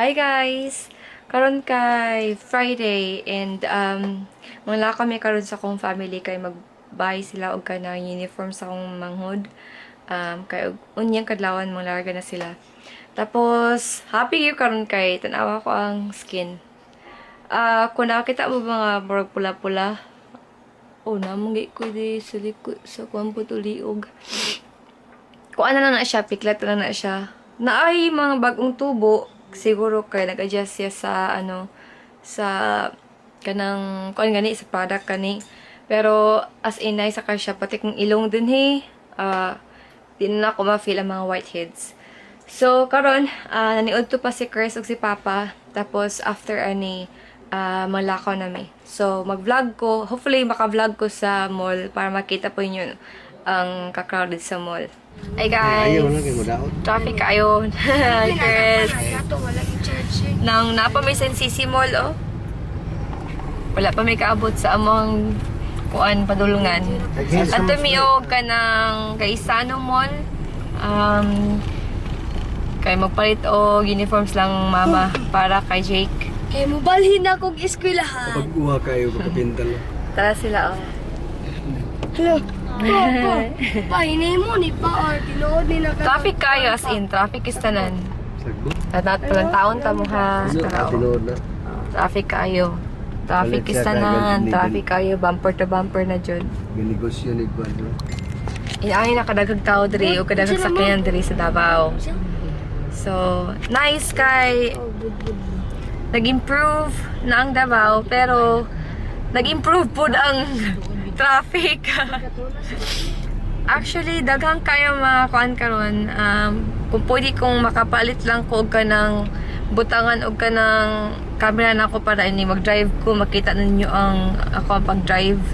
Hi guys! Karon kay Friday and wala kami karon sa akong family kay mag-buy sila og kanang uniform sa akong manghod. Kay og unyang kadlawan manglarga na sila. Tapos happy gyud karon kay tan-awa ko ang skin. Ah, kung nakakita mo mga murag pula-pula. Oh, namanggi ko di sa likod sa kuan po tuliog. Kung ano na na siya, piklat na na siya. Naay mga bagong tubo, siguro kay nag-adjust siya sa ano, sa kanang kuan gani sa product kani. Pero as in nice sa siya, pati kung ilong din he, di na ako ma-feel ang mga whiteheads. So karon, naniud to pa si Chris ug si Papa, tapos after ani malakaw nami. So mag-vlog ko, hopefully maka-vlog ko sa mall para makita po niyo ang ka-crowded sa mall. Ay guys. Ayaw na kay modaot. Traffic kayo. Hi, Chris. Kato, wala i-charge eh. Nang napa may sa NCC Mall, oh. Wala pa may kaabot sa among kuan padulungan. Ato mi og kanang Gaisano Mall. Kay magpalit og uniforms lang mama para kay Jake. Kay mobalhin na kog eskwelahan. Pag-uha kayo pagkapintal. Tara sila, oh. Hello. Pa, pa. Pa, hinay mo ni pa or tinuod ni naka. Traffic kayo, as in traffic is tanan. Sagbo. At palang taon ta mo ha. Ano, Tara, oh. tinuod na. Traffic kayo. Traffic Palit is siya, tanan. kagad- Traffic kayo. Bumper to bumper na jud. Ginegosyo ni Kwan. No? Inaay na kadaghag tao diri o kadaghag sakyanan diri sa Davao. So, nice kay nag-improve na ang Davao pero nag-improve pud ang traffic. Actually, daghang kayo mga kuan karon. Kung pwede kong makapalit lang ko og kanang butangan og kanang camera na ako para ini mag-drive ko, makita ninyo ang ako ang pag-drive.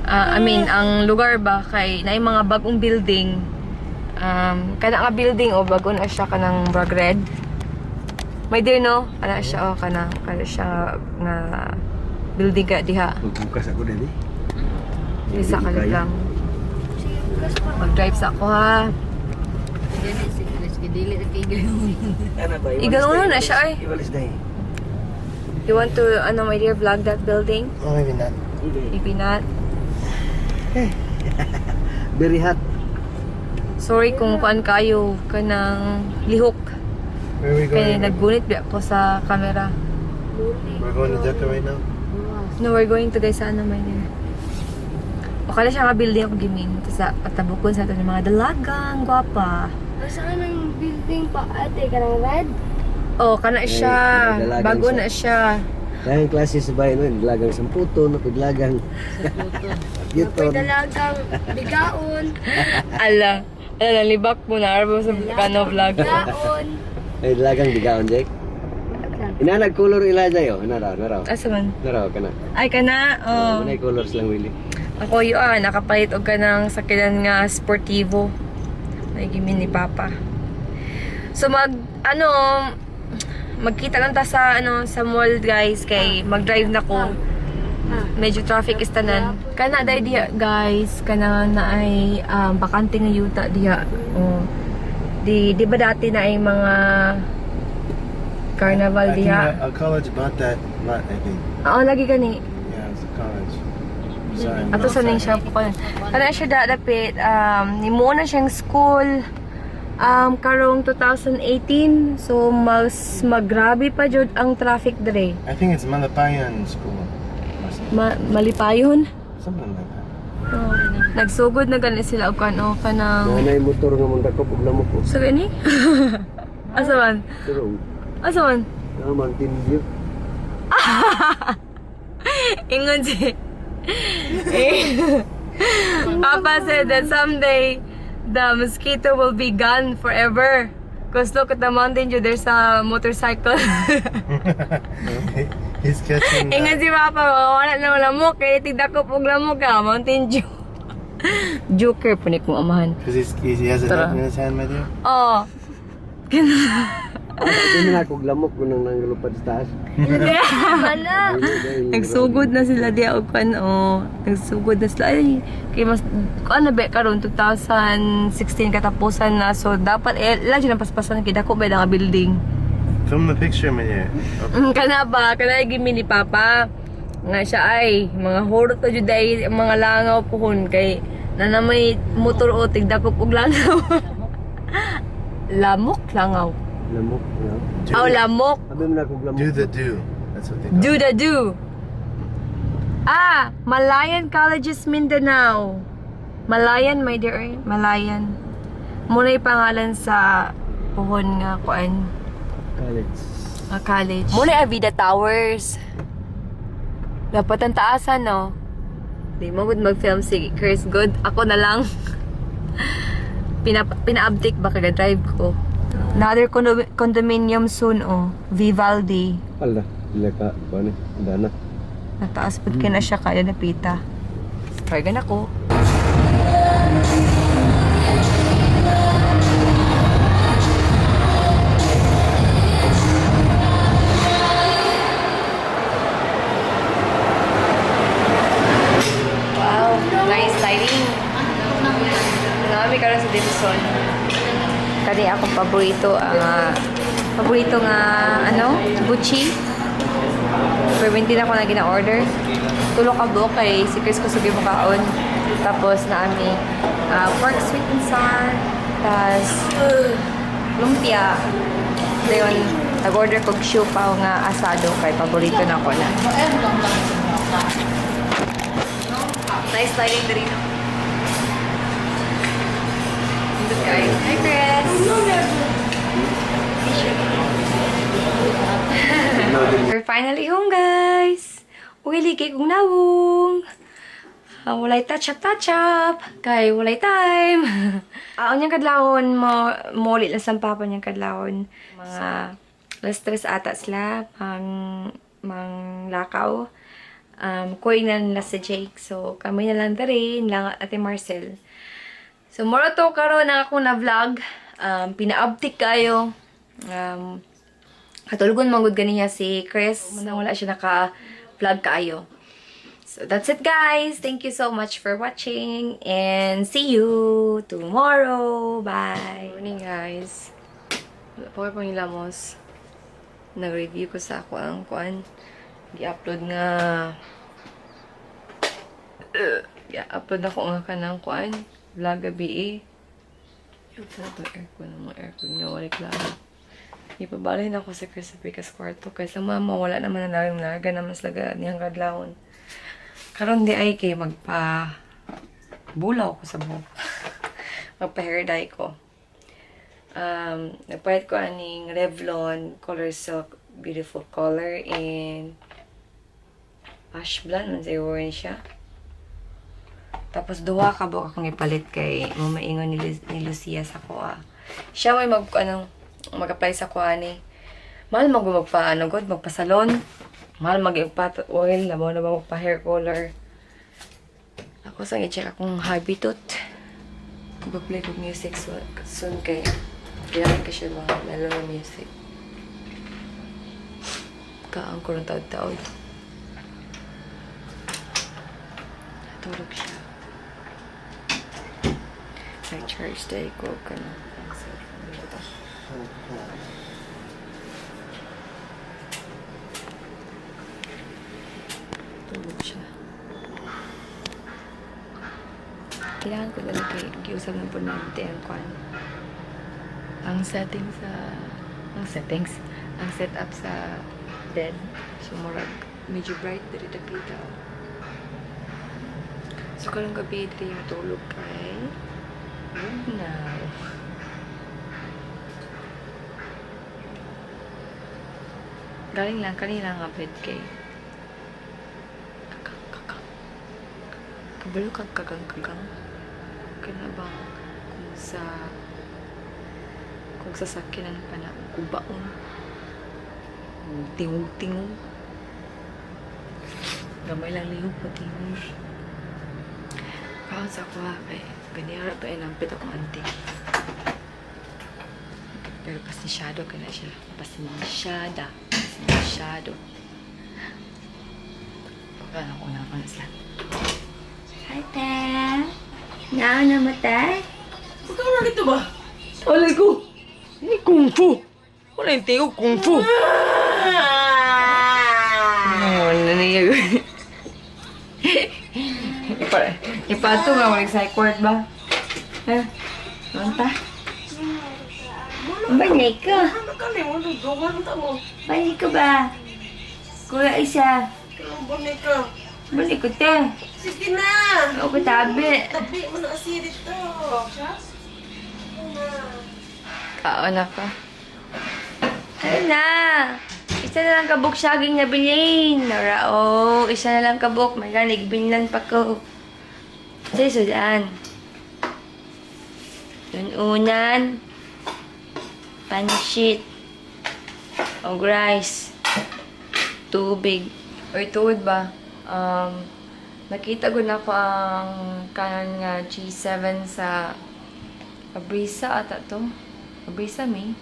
Ah, I mean, ang lugar ba kay naay mga bagong building. Kana nga building o bago na siya kanang brag red. May dear no, kana siya oh, kana kana siya nga building ka diha. Magbukas ako din eh. Isa ka lang. Mag-drive sa ako ha. Ano ba? Iganoon na siya ay. Iwalis na eh. You want to ano, my dear, vlog that building? Oh, maybe not. Maybe not. Very hot. Sorry kung kuan kayo kanang lihok. Where are we Kay going? naggunit ba ako sa camera. We're going to Dhaka right now. No, we're going to guys sa ano, my dear. O kala siya nga building ako gimin. Tapos sa patabukon sa ato ng mga dalagang gwapa. Nasaan ang building pa ate? Kanang red? Oh, kana siya. Ay, dalagang Bago siya. na siya. Daghang klase sa bayan no, dalagang samputo, dalagang Apoy yuton. dalagang bigaon. Ala. Ala, libak mo na. Arbo sa kano vlog. Bigaon. Ay, dalagang bigaon, Jake. Ina nag-color ila jayo. Naraw, naraw. Asa man? Naraw kana. Ay, kana. Oh. Oh. Manay colors lang Willie. Ako yun, ah, nakapalit og kanang sakyanan nga sportivo. Ay, gimin ni Papa. So mag, ano, magkita lang ta sa, ano, sa mall guys, kay mag-drive na ko. Medyo traffic is tanan. Kana day diha guys, kana na ay bakante nga yuta diha. Oh. Di ba dati na ay mga carnival I think diha? a college bought that lot, I think. Oo, lagi gani. Yeah, it's a college. Sorry. Ato sa ning shop ko. Kana siya dapit nimuo na siyang school karong 2018, so mas magrabe pa jud ang traffic dire. I think it's Malapayan School. Or something, Malipayon. something like that. Oh. Nagsugod na gani sila og kan oh, kanang Nanay motor nga mangdakop og lamok ko. So gani? Asa man? Pero Asa man? na Mountain View. Ingon si Papa said that someday the mosquito will be gone forever. 'Cause look at the Mountain Dew, there's a motorcycle. He's catching. Ingon si Papa, wala na lamok. Kaya tigdakop og lamok ka, Mountain Dew. Joker po ni kong amahan. Because he has a Tara. net in his hand, my dear. Oh. Hindi na ako lamok kung nang nangalupad sa taas. Wala. Nagsugod na sila diya og kan oh. Nagsugod na sila. Ay, kay mas kuan na ba karon 2016 katapusan na, so dapat eh la jud ang paspasan kay dako ba nga building. Film the picture, man. Kana ba? Kana gimi ni Papa. Nga siya ay, mga hurot na jud ay mga langaw puhon kay na na may motor o tigdakop og langaw. Lamok langaw. Lamok. No? Aw, lamok. Sabi mo na kung lamok. Do the do. That's what they call Do it. the do. Ah, Malayan Colleges Mindanao. Malayan, my dear. Eh. Malayan. Muna yung pangalan sa puhon nga kuan. College. Ah, college. Muna Avida Towers. Dapat ang taasan, no? Di mo good mag-film si Chris Good. Ako na lang. Pina-update ba kaga-drive ko? Another condominium soon, oh. Vivaldi. Ala, dila ka. Kuan eh. Dana. Nataas pud kay na siya kaya napita. Try gan ako. Wow, nice lighting. Nami karon sa Dipson. Kani akong paborito ang paborito nga ano, Gucci. Pero hindi na ako na gina-order. Tulo ka buok kay si Chris ko sugi mukaon. Tapos naami pork sweet and sour. Tapos lumpia. Dayon, nag-order kog siupaw nga asado kay paborito na ko na. Nice lighting diri no. Nindot kaayo. Hi, Chris! We're finally home, guys! Uy, ligay kong nawong! Ah, walay touch up, touch up! Kay walay time! Unyang kadlawon, mo, muli lang sa papa niyang kadlawon. Mga 3:00 ata sila, pang, mang lakaw. Kuy na nila si Jake. So, kami na lang diri, lang Ate Marcel. So, moro to karon ang akong na vlog. Pina-uptick kayo. Katulgon man gud ganiya si Chris. Manang wala siya naka-vlog kaayo. So, that's it, guys. Thank you so much for watching. And see you tomorrow. Bye! Morning, guys. Wala pa kayo panghilamos. Nag-review ko sa ako ang kuan. Gi-upload nga. Gi-upload ako nga kanang kuan. Vlog gabi eh. Yung sa ito aircon. Ang mga aircon nga wala klaro. Ipabalhin ako sa Chris sa Pikas kwarto. Kaysa mama, wala naman na nalang naga naman sila niyang kadlawon. Karon di ay kay magpa bulaw ko sa buhok. Magpa hair dye ko. Nagpalit ko aning Revlon Color Silk Beautiful Color in ash blonde man siguro ni siya. Tapos duha ka buok akong ipalit kay mamaingon ni Lucia sa kuha. Siya may mag ano, mag-apply sa kuha ni. Mahal mag magpa ano god magpasalon. Mahal mag pa oil, labaw na ba magpa hair color. Ako sa i-check akong habitot. Mag-play kog music soon, soon kay kailangan ko siya mga mellow music. Kaang ko ng taod-taod. Natulog siya. Nag-charge day ko ka na ang cellphone ko. Tulog siya. Kailangan ko talaga giusap na po natin ang kwan. Ang settings sa... Ang settings? Ang setup sa bed. So, murag, medyo bright diri dapita. So, karong gabi diri matulog kay now. Galing lang kanila nga bed kay kakang kakang. Kabalo kang kagang kagang. Kana bang kung sa kung sasakyanan pa na kubaon. Tingog tingog. Gamay lang lihok pa tingog. Kaon sa ako ha, kay ganira pa inampit akong auntie. Pero pasensyado ka na siya. Pasensyada. Pasensyado. Baka na ko na ako na sila. Hi, te. Naa na matay? Pagkaroon dito ba? Alay ko! Ni Kung Fu! Wala yung tingog kung fu. Wala na yun. Ipato nga, walang psych word ba? Ha? Manta? Balik ka. Balik ka ba? Kuya isa. Balik ka. Balik ko, te. Sige na! Ako tabi. Tabi mo na kasi dito. Kaon ako. Ayun na! Isa na lang kabuk saging na bilhin. Nora, oh, isa na lang kabuk. May ganig, binlan pa ko. Sa sudan. Unan. Pansit. Og rice. Tubig. Oy, tuod ba? Nakita ko na ko ang kanan nga G7 sa Abrisa ata to. Abrisa may?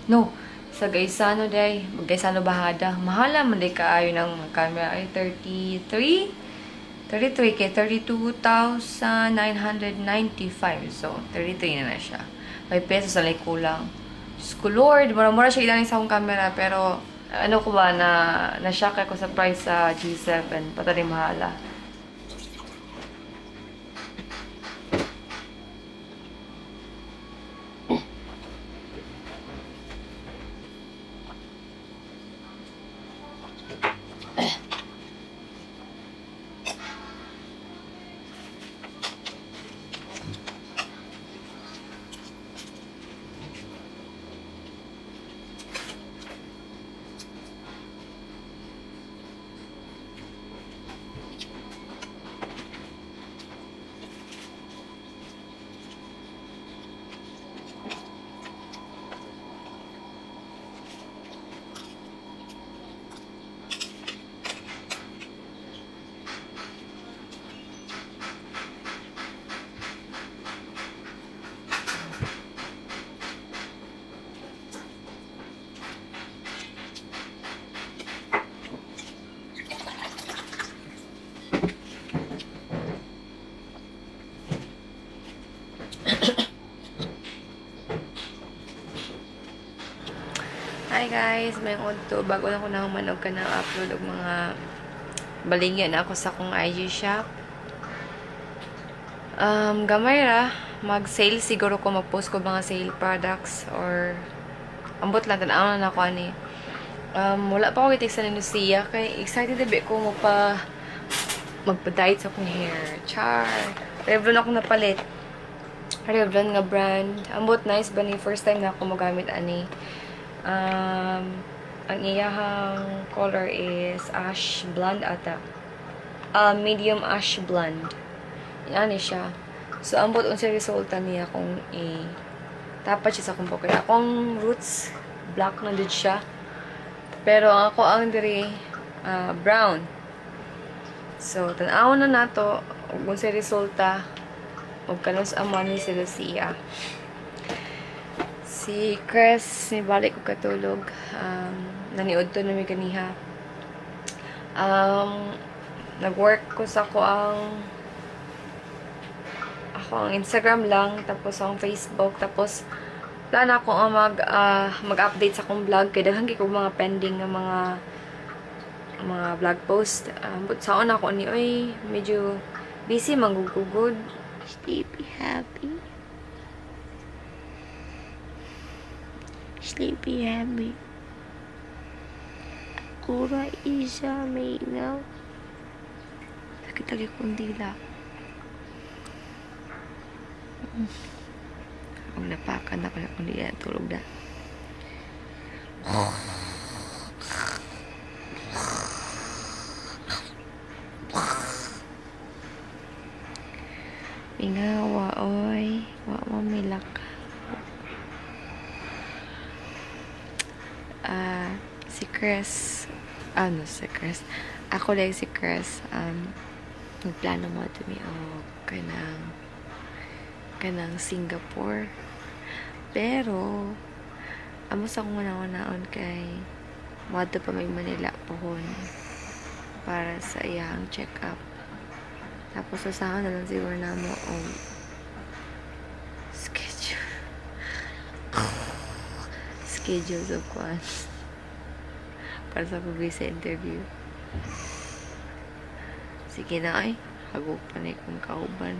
No. Sa Gaisano day. Gaisano Bahada. Mahala man day kaayo ng camera ay 33. 33 kay 32,995. So, 33 na na siya. May pesos na lang kulang. Diyos ko Lord, mura-mura siya ilan sa akong camera pero ano ko ba na na-shock ako sa price sa G7. Patari mahala. Hi guys, may to bago na ko na humanog ka na upload og mga balingyan ako sa akong IG shop. Gamay ra, mag-sale siguro ko mag-post ko mga sale products or ambot lang tan-aw na nako ani. Wala pa ako gitiksan ni Lucia kay excited na ba ko magpa-diet sa akong hair. Char. Revlon ako napalit. Revlon nga brand. Ambot nice ba ni first time na ako mogamit ani. Ang iyahang color is ash blonde ata. Medium ash blonde. Yan siya. So, ambot unsa resulta niya kung i tapat siya sa akong buhok. Kaya akong roots black na dud siya. Pero ang ako ang diri brown. So, tan-aw na nato ug unsa resulta ug kanus amo ni si Lucia. Si Chris, nibalik ko katulog. Naniod to na may ganiha. Nag-work ko sa ako ang Instagram lang, tapos ang Facebook, tapos plan ako ang mag-update sa akong vlog kay daghan kay kog mga pending nga mga vlog post. But sa una ako ni oy, medyo busy manggugugod. Sleepy happy. Sleepy happy. Kura isa mingaw. Sakit lagi kong dila. Ang napakan ako na kong dila, tulog na. Mingawa, oy. Wa mo milak. Si Chris, ano si Chris? Ako lang si Chris. Nagplano mo ito mi og kanang Singapore. Pero amo sa akong una-unaon kay moadto pa may Manila pohon para sa iyang check-up. Tapos usahan na lang siguro namo og schedule. Schedules of kuan. Para sa akong visa interview. Sige na ay. Hagok pa na akong kauban.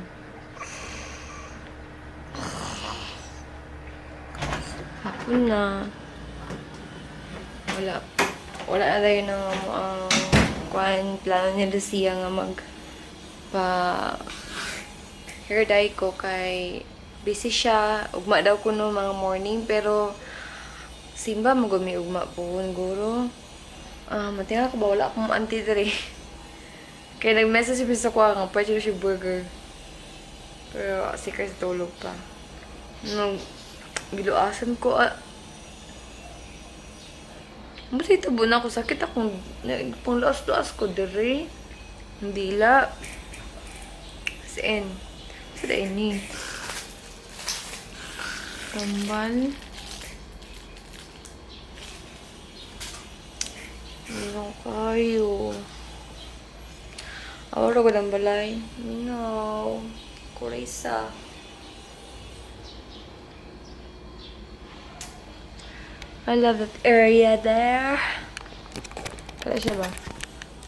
Hapon na. Wala. Wala na tayo ng ang kuan plano ni Lucia nga mag pa hair dye ko kay busy siya. Ugma daw ko no mga morning pero simba magumi ugma puhon guro. Ah, matinga ko ba wala akong auntie diri. Kaya nag-message siya sa kuha nga pwede siya burger. Pero si Chris tulog pa. Nung giluasan ko ah. Ba't ito na ako? Sakit akong pangluas-luas ko diri. Ang dila. As in. Sa dain ni. Tambal. Ano kayo? Awaro ko ng balay. Mingaw. Kulay sa. I love that area there. Kaya siya ba?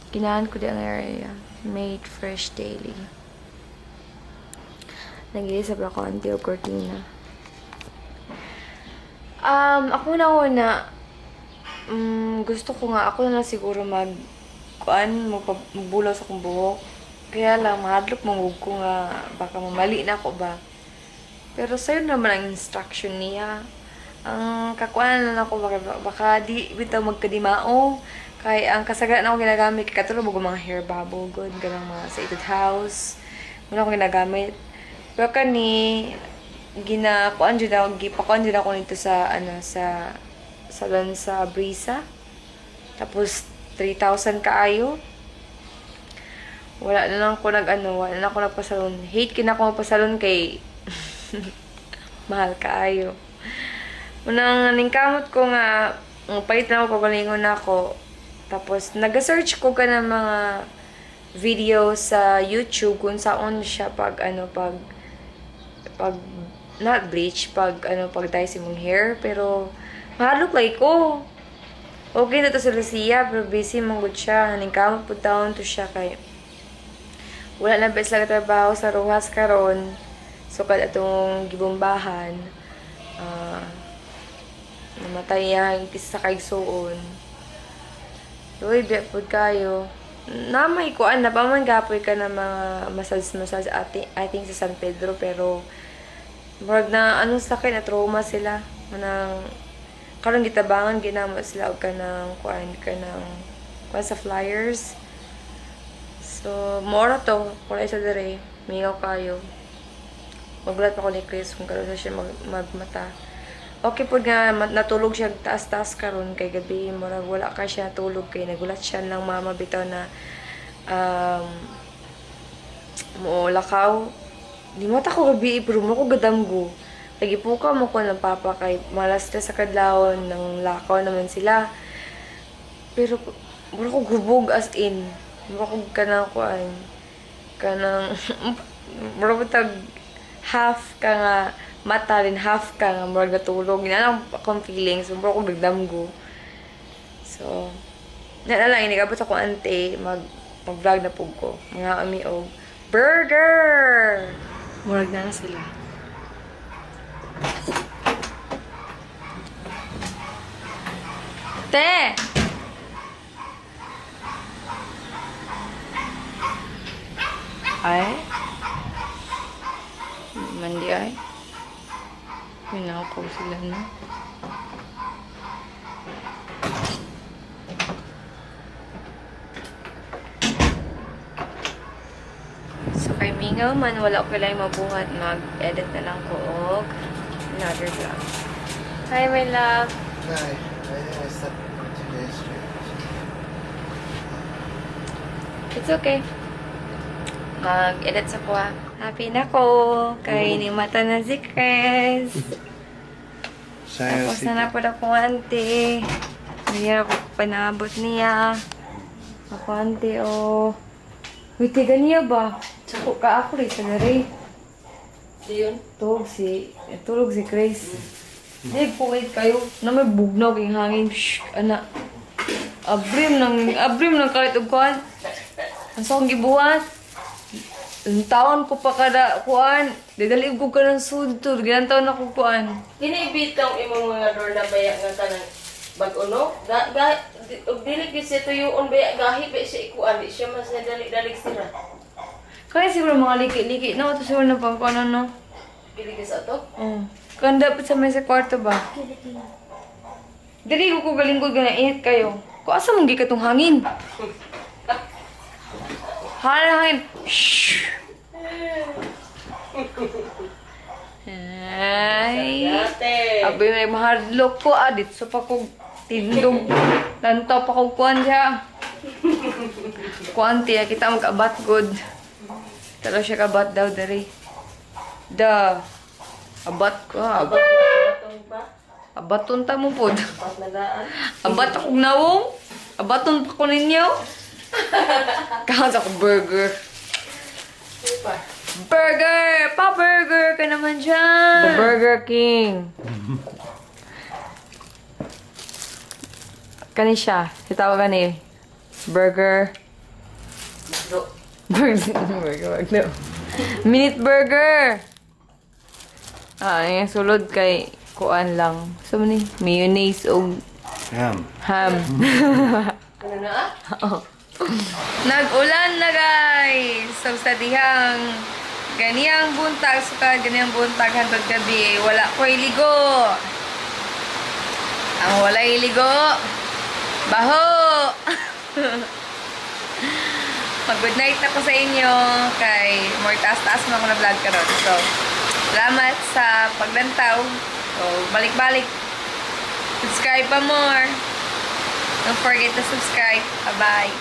Ginahan ko din ang area. Made fresh daily. Nag-iisa pa ako anti o cortina. Ako na una, gusto ko nga, ako na lang siguro mag, kuan, magbulaw sa akong buhok. Kaya lang, mahadlok mangug ko nga, baka mamali na ako ba. Pero sa'yo naman ang instruction niya. Ang kakuan na lang ako, baka di bitaw magkadimao. Kay ang kasagaran ako ginagamit, katulad mo mga hair bubble, good, ganang mga sa Etude House. Wala akong ginagamit. Pero kani, ginakuan jud ako, gipakuan jud ako nito sa, ano, sa salon sa Brisa. Tapos, 3,000 kaayo. Wala na lang ako nag, ano, wala na ako nagpasalon. Hate kina ako magpasalon kay mahal kaayo. Unang ningkamot ko nga, ang palit na ako, pagalingon na ako. Tapos, nag-search ko ka ng mga video sa YouTube kung saan siya pag, ano, pag, not bleach, pag, ano, pag dye sa imong hair. Pero, mahalok like ko. Okay na to sa Lucia, pero busy manggod siya. Ningkamot po taon to siya kay wala na ba sila trabaho sa Rojas karon. So, kad atong gibombahan, namatay ang isa sa kaigsuon. Uy, biya pod kayo. Namay kuan na pa man gapoy ka na mga massage-massage ati, I think sa San Pedro pero murag na ano sa akin na trauma sila manang karon gitabangan ginamo sila og kanang kuan kanang kuan sa flyers. So, mora to. Kulay sa dire. Mingaw kayo. Magulat pa ko ni Chris kung karon sa siya magmata. Okay po nga, natulog siya taas-taas karon kay gabi. Murag wala ka siya tulog kay nagulat siya ng mama bitaw na mo lakaw. Di mo ta ko gabi, pero mo ko gadamgo. Nagipuka mo ko ng papa kay malas na sa kadlawon ng lakaw naman sila. Pero mura ko gubog as in. Mura ko kanang kuan. Kanang mura ko tag half ka nga mata rin half ka nga murag natulog. Ina lang akong feelings. Mura ko nagdamgo. So, na lang inigabot ako ante mag-vlog na pug ko. Mga ami og burger. Murag na na sila. Te! Ay? Mandi ay? Minakaw sila na. So, kay Mingaw man, wala ko lang mabuhat. Mag-edit na lang ko og another vlog. Hi, my love. Hi. I think I slept for 2 days straight. It's okay. Mag-edit sa kuha. Happy na ko. Kay ni mata na si Chris. Tapos na na pala akong auntie. Nangyari ako panabot niya. Ako auntie, oh. Wait, tiga niya ba? Tsako ka ako rin sa nari. Yun. Tulog si Chris. Di kuwait kayo. Na may bugnaw kay hangin. Shh, ana. Abrim nang kalit og kuan. Ang sa akong gibuhat. Ang taon ko pa kada kuan. Didali ko ka ng sudto. Ginang taon ako kuan. Kinibitong imong mga door na baya nga kanang bag-o no? Ga, ga, di, og dili gyud siya tuyuon baya gahi ba siya ikuan di siya mas dali-dali sira. Kaya siguro mga liki-liki. No, ito siguro na pang kuan ano. Dili gyud sa ato. Oh. Kan dapat sa may sa kwarto ba? Dili ko ko galing ko gana init kayo. Ko asa mong gikatong hangin? Hala hangin. Shh. Ay. Dati. Abi may mahadlok ko ah dito pa ko tindog. Lantaw pa ko kuan siya. Kuan tiya kita mag-abat good. Talo siya kabat daw diri. Da. Abat ko ah. Abat na atong pa. Abaton ta mo pod. Abat na daan. Abat akong nawong. Abaton pa ko ninyo. Kahon sa akong burger. Di pa. Burger! Pa-burger ka naman dyan! The Burger King. Kani siya. Sitawa ni. Burger. Makdo. Burger. Burger. Burger. Minute burger! Ah, yung sulod kay kuan lang. So, ni mayonnaise o Ham. ham. Ano na ah? Oo. Nag-ulan na guys! So sa dihang ganiyang buntag, sa ganiyang buntag hantod gabi, wala ko'y ligo. Ang walay ligo, baho! Mag-good night na ko sa inyo kay more taas-taas mo ako na vlog karon. So, salamat sa paglantaw. So, balik-balik. Subscribe pa more. Don't forget to subscribe. Bye-bye.